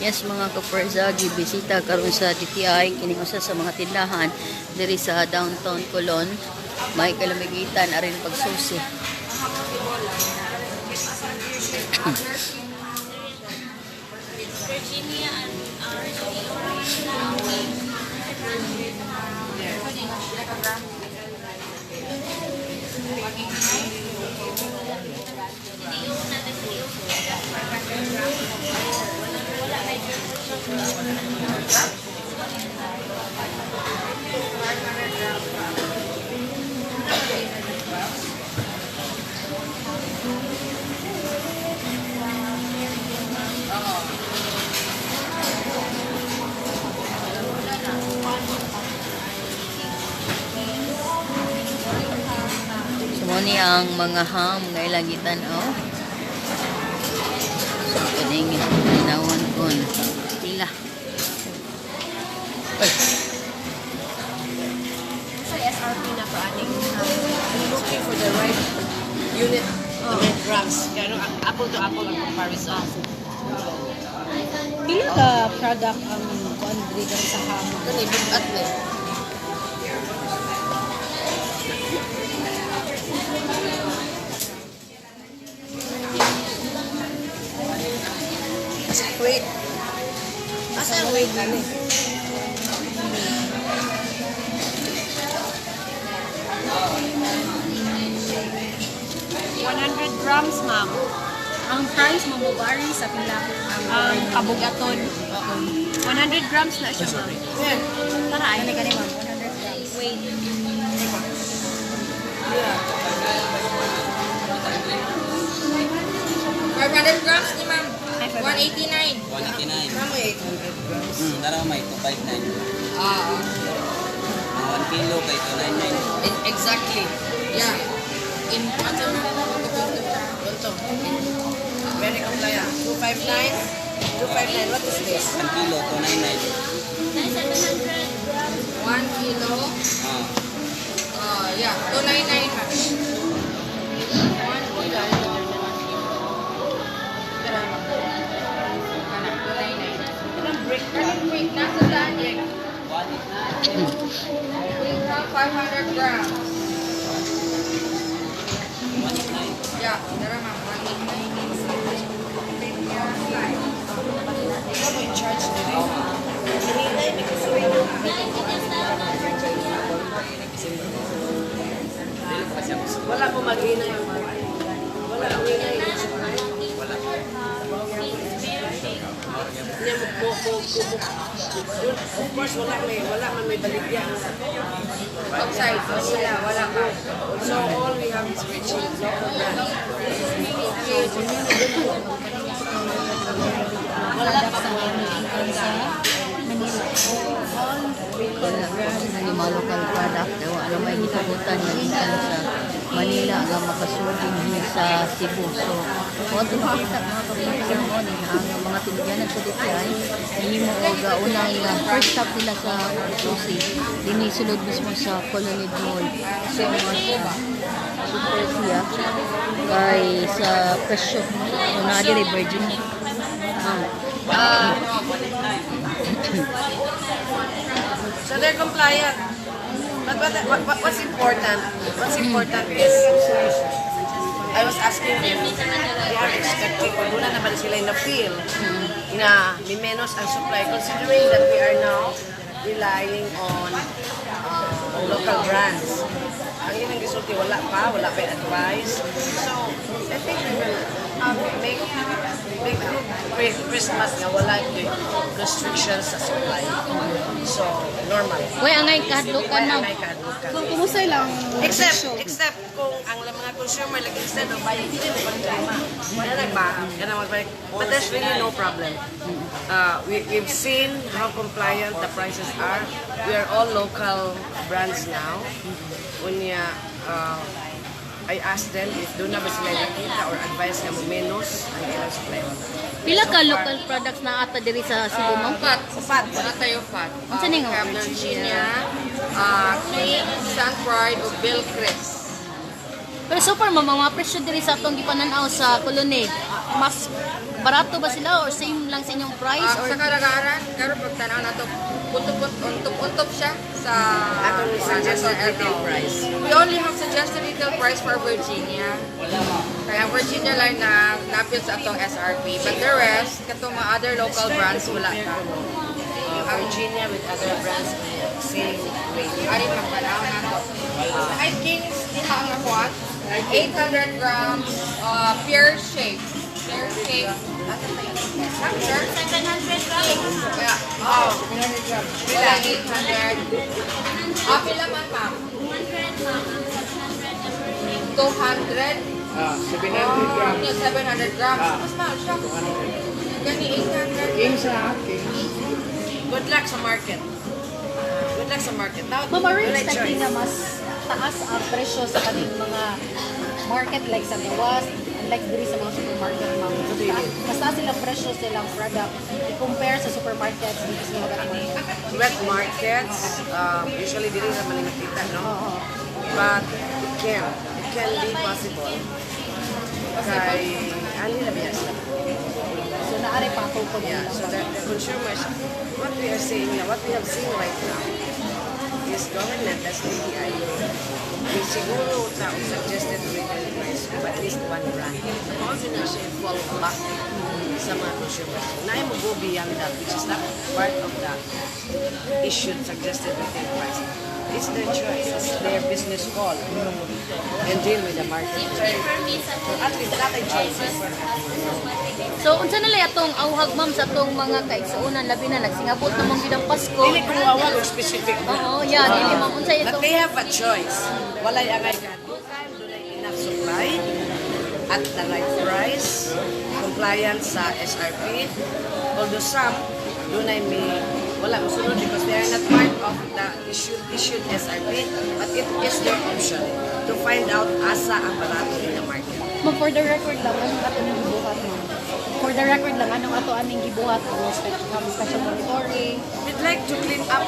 Yes, mga kaperza, gibisita karon sa DTI kining usa sa mga tindahan diri sa downtown Colon. May kalamigitan arin pagsusi. Virginia and So mo ni ang mga ham nga ilang gitan-aw. So kining tinawon kon pila. Ay, Sa SRP na to aning I'm looking for the right unit, the right grams. Kaya ano, apple to apple ang comparison. Pila ka product ang kuan diri karon sa ham? Kani, bugat ni. Wait. Asa ang weight ani? 100 grams, ma'am. Ang price mo mo vary sa pila Ang kabugaton. 100 grams na siya, ma'am. Yeah. Tara ay kani, ma'am, 100 grams. Wait. Yeah. 500 grams ni ma'am. 189. 189. Ma'am, 800 grams. Daraw may 259. Ah, Ang 1 kilo kay 299. exactly. Yeah. In ano Punto. Very compliant. 259. 259. What is this? 1 kilo 299. 700 grams. 1 kilo. Ah, Yeah, 299, ma'am. 1 kilo. Kana, 299. Ilang break Kanang break, nasa saan eh? We have 500 grams. 189. Yeah, tara ma'am, 189. Ikaw mo in charge nila. Hinilay, may kusurin. Wala po mag-inay ang Wala ang inay yung supply. Wala. Niya mo mo mo mo. Of course, wala man may baligya. Outside, Manila, wala pa. So all we have is Richie, local brand. Wala pa Sa po. gikan sa Manila. All wala kasi ni mga local product daw ano may gitugutan nga gikan sa Manila nga makasud dinhi sa Cebu. So, mo to makita, mga kaperza, mo ni ang mga tinugyanan sa DTI nihimo og unang first stop nila sa Susi dinhi sulod mismo sa Colonnade Mall. So mas super siya kay sa presyo. So naa diri Virgin. Ah. So they're compliant. But what's important? What's important is I was asking if they are expecting or wala na ba sila na feel na may menos ang supply considering that we are now relying on local brands. Ang ilang gisulti, wala pa yung advice. So, I think we will make make good Christmas nga wala yung restrictions sa supply. So, normal. Uy, angay kahadlukan, ma'am. May kahadlukan. Kung kumusta ilang Except kung ang mga consumer, like instead of buying, hindi mo problema. Wala nagba, ganun magbalik. But there's really no problem. We've seen how compliant the prices are. We are all local brands now. Unya, I asked them if doon na ba sila nakita or advice nga mo menos ang ilang supply. Pila ka local products na ata diri sa Cebu, ma'am? Fat. Upat. Wala tayo fat. Unsa ni nga? We have Virginia, King, Sunpride, o Bellcrest. Pero so far, ma'am, ang mga presyo diri sa atong gipanan-aw sa Colonie, mas barato ba sila or same lang sa inyong price or Sa kalagaran, karon pagtanaw nato, untop-untop siya sa Atong suggested retail price. We only have suggested retail price for Virginia. Kaya ang Virginia line na napil sa atong SRP. But the rest, katong mga other local brands, wala pa. Virginia with other brands, same rate. Ari magpanaw nato. Ay, Kings, diha ang akuan. 800 grams, pear shape. Pear shape. Sir? 700 grams. Yeah. Oh. Pila? 800. Ah, pila man, ma'am? 200, ma'am. Ang 700 200. Ah, 700 grams. Oh, 700 grams. Ah. Mas mahal siya. Gani 800. King sa king. Good luck sa market. Good luck sa market. Now, Ma'am, are we walay expecting choice. na mas taas ang presyo sa kaning mga market like sa gawas, unlike diri sa mga supermarket, ma'am? Mas taas silang presyo silang product i-compare sa supermarkets dito sa mga market. Wet markets, usually dili naman nila makita, no? Oo. But it can be possible. Kay, ali na biya sila. So naari pa ako po Yeah, nila. so the consumers, what we are saying now, what we have seen right now, is government as DTI, may siguro ta og suggested retail price of at least one brand. Mao na siya fall back sa mga consumers. Na mo go beyond that, which is not part of the issued suggested retail price. It's their choice. It's their business call and deal with the market. So at least that ay choices. So unsa na lay atong awhag, ma'am, sa atong mga kaigsuonan, labi na nagsingabot na man gyud ang Pasko? Dili ko awag og specific. Oo, yeah, dili, ma'am, unsa But itong they have a choice. Walay angay ka. Dunay enough supply at the right price, compliance sa SRP. Although some, dunay may wala mosunod because they are not part of the issued SRP, but it is their option to find out asa ang barato in the market. Ma'am, for the record lang, anong ato nang gibuhat, ma'am? For the record lang, anong ato aning gibuhat? Ano, special monitoring? We'd like to clean up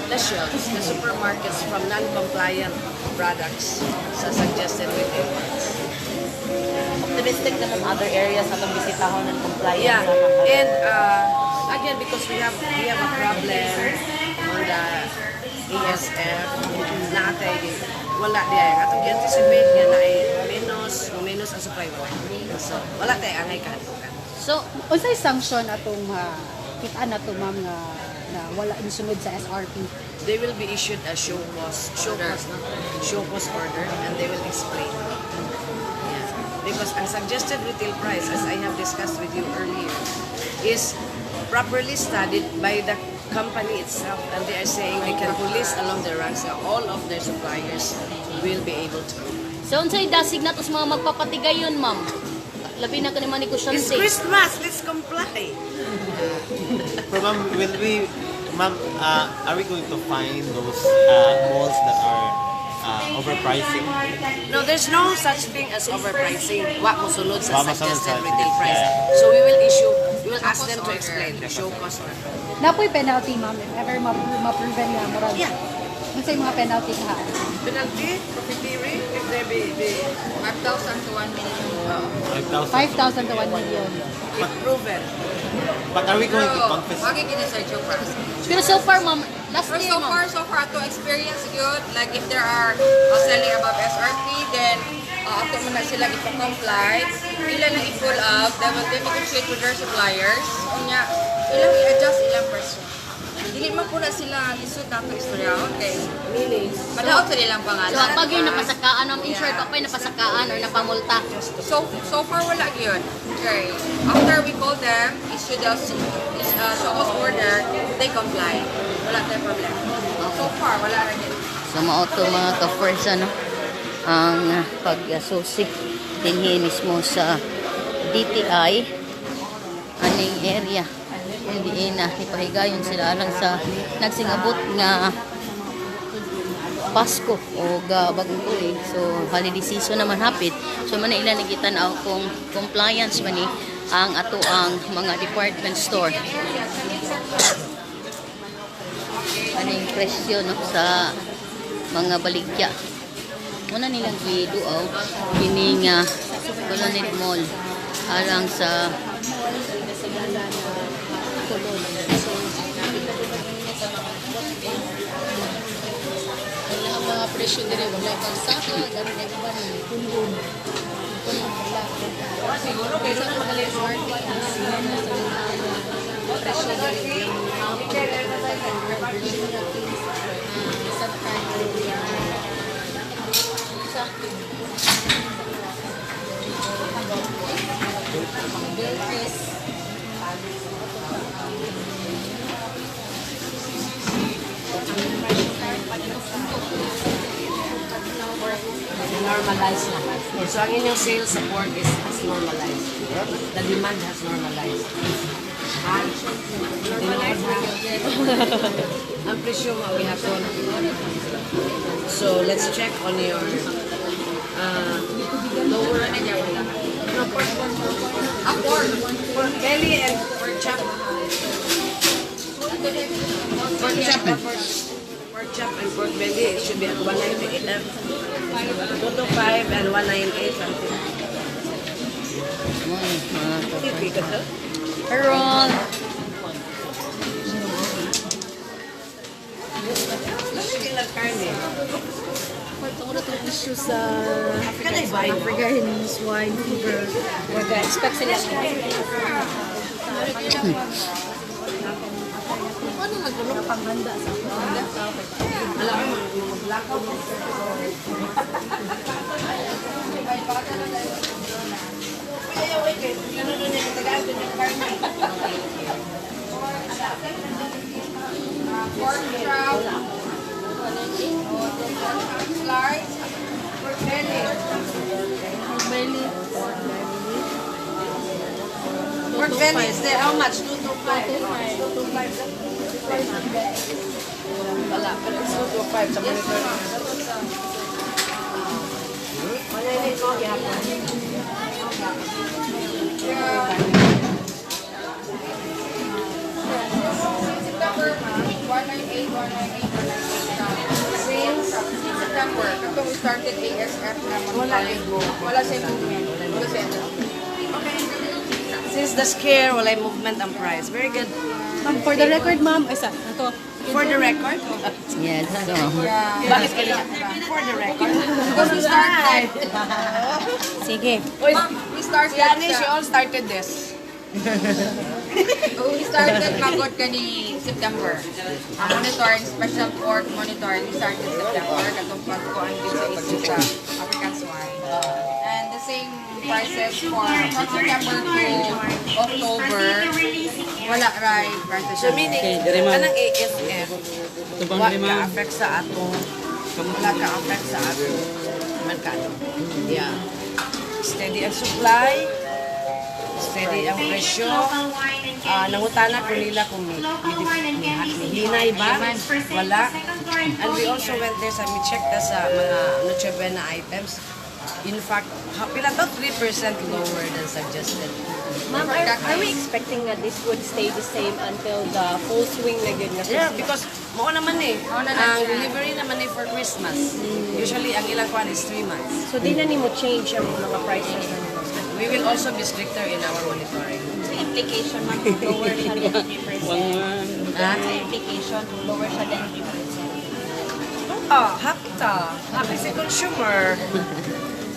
the shelves, the supermarkets from non-compliant products sa suggested retail price. Optimistic naman other areas atong bisitahon and compliance. Yeah, sa mga- and again, because we have a problem on the ASF natay wala di ay atong anticipate nga na ay menos menos ang supply, wala. So wala tay angay kahadlukan. So Unsay sanction atong kita na to, ma'am, nga na wala insunod sa SRP? They will be issued a show cause, no? Show cause order and they will explain. Yeah. Because ang suggested retail price, as I have discussed with you earlier, is properly studied by the company itself, and they are saying they can police along the ranks that all of their suppliers will be able to comply. So unsay dasig nato sa mga magpapatigayon, ma'am? Labi na kani mga It's negosyante. Christmas! Let's comply! Pero ma'am, ma'am, are we going to find those malls that are overpricing? No, there's no such thing as overpricing. Wa mosunod sa Wa mosunod suggested sa- retail price. So we will ask them to explain. Show cause order. Napoy penalty, ma'am, if ever ma-proven nga murag. Yeah. Unsay mga penalty ka? Penalty, profiteering, if there be 5,000 to 1 million. 5,000. 5,000 to 1 million. If proven. But are we going to Pero, confiscate? wag gid sa due process. Pero so far, ma'am, last Pero year, so ma'am. far, so far, ato experience good. Like if there are selling above SRP, then ato man na sila ipa-comply. Ila na i-pull up, they will then negotiate with their suppliers. Unya, ilang i-adjust ilang presyo. Dili man po na sila lisod nato istoryahon kay Meaning, madaot sa ilang pangalan. So pag yun napasakaan, ma'am, in short, pa napasakaan or napamulta. So far wala gyud. Okay. After we call them, issue the show cause order, they comply. Wala tayong problema. So far wala ra gyud. So mao to, mga ka-first, ano, ang pagsusi dinhi mismo sa DTI aning area kung diin na ipahigayon sila alang sa nagsingabot nga Pasko o bagong tuig. So holiday season naman hapit. So man ila nagitan-aw kung compliance man ni ang ato ang mga department store aning presyo, no, sa mga baligya. Muna nilang giduaw kini nga Colonet Mall alang sa Mall sa na Colon. So, nakita ko kanina sa mga ang lahat mga presyo diri wala pagsaka, gano'n na iba ni kulon. Kulon wala. Siguro, pero na magaling sa Presyo diri. Virginia Kings, San Carlos. Sa Belkis. Normalized na. So, ang inyong sales support is has normalized. The demand has normalized. Ha? Normalized na. Ang presyo mo, we have to. So, let's check on your lower. No, pork, ah, pork. Pork belly and pork chop. Pork chop and pork chop and pork belly, it should be at 198. 225 and 198 something. Mo mga kaprangka. Karon. Carne. Tungod na itong issue sa Can I buy? African swine fever. Expect sila. Ano nagulong panghanda sa Alam mo, mag-blackout. Ayaw, wait, wait. Ano nun yung tagaan ko yung karne? Pork chop. Pork slice. Pork belly. Belly. Pork belly is there. How much? 225. 225. Wala, pero it's 225 sa monitor. 198 mo, gihapon. September, ma'am. 198, 198, 198. Since September, kapag we started ASF na Wala. Wala sa movement. Wala sa Since the scare, wala yung movement ang price. Very good. Ma'am, for the record, ma'am, isa, ito. For the record? Yes. So, Bakit kaya? For the record? Because we started. Sige. Ma'am, we started Si Annie, she sa, all started this. We started magod kani September. Ang monitoring, special pork monitoring, we started September. Katong pagkuan din sa issue sa African swine. And the same prices for from September to October, wala right prices. So meaning, Okay, dire, ma'am. anong ASF, Ito bang wa dire, ma'am? ka-affect sa atong, wala ka-affect sa atong merkado. Yeah. Steady ang supply, steady ang presyo. Ah, nangutana ko nila kung may hinay ba? Wala. And we also went there sa, we checked na sa mga Noche Buena items. In fact, pila to? 3% lower than suggested. Ma'am, are we expecting that this would stay the same until the full swing na gyud na Yeah, because mao naman eh. Mao na na Ang siya. delivery naman eh for Christmas. Usually, ang ilang kwan is 3 months. So di na nimo change ang mga prices na nimo. We will also be stricter in our monitoring. Sa implication, ma'am, kung lower siya than 3%. One, Ha? Sa implication, kung lower siya than 3%. Ah, happy ta. Happy si consumer.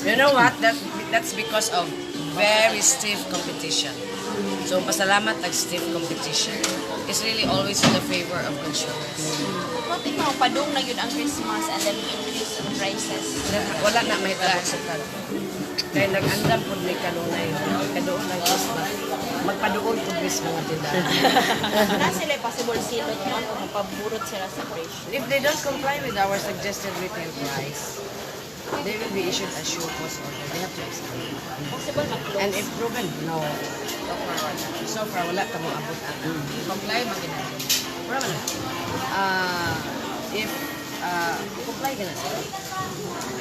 You know what? That's because of very stiff competition. So, pasalamat nag stiff competition. It's really always in the favor of consumers. What if mapadung na yun ang Christmas and then increase in prices? Wala na may tabot sa kanto. Kaya nag-andam po ni kanunay. Kadoon ang Christmas. Magpadoon po mis mga tindahan. Na sila possible silot, ma'am, kung mapaburot sila sa presyo. If they don't comply with our suggested retail price, they will be issued a show cause order. They have to explain. Possible mag-close. And if proven, no. So far, wala ka mo abot ana. Comply, magina. Wala man na. Ah, if comply ka na sila.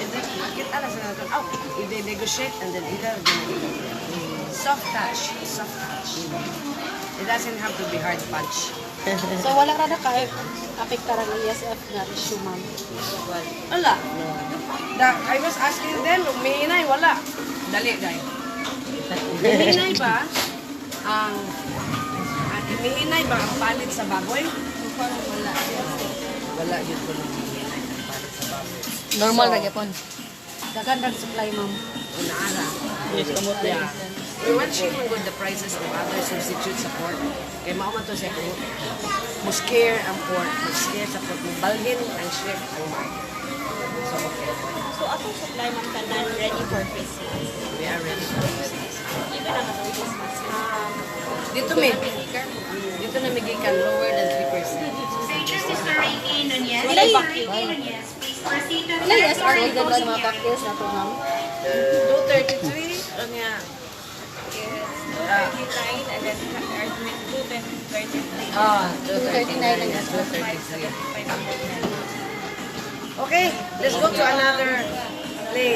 If they, kita na sila na, oh, if they negotiate and then either gonna soft touch, soft touch. It doesn't have to be hard punch. So wala ra na ka apektar ang ESF nga issue, ma'am? Wala. I was asking them, umihinay, wala. Dali, dali. Mihinay ba ang mihinay ba ang palit sa baboy? Wala. Wala yun ko nung mihinay ang palit sa baboy. Normal ra gyapon. Daghan ra supply, ma'am. Unaara. Yeah. We're watching man gud the prices of other substitutes sa pork. Kay mao man to siya kung mo scare ang pork, mo scare sa pork, mo balhin ang shift ang market. So okay. So atong supply, ma'am, tanan ready for Christmas? We are ready for Christmas. Even ang atong Christmas. Dito mi. Dito na migikan lower than 3%. Mr. Ricky Nunez. Walay Mr. Ricky Nunez, please proceed to Wala SRP sa mga vacuums na to, ma'am? 233 unya. 239 and then 233. Ah, 239 ang 233. Okay, let's go to another place.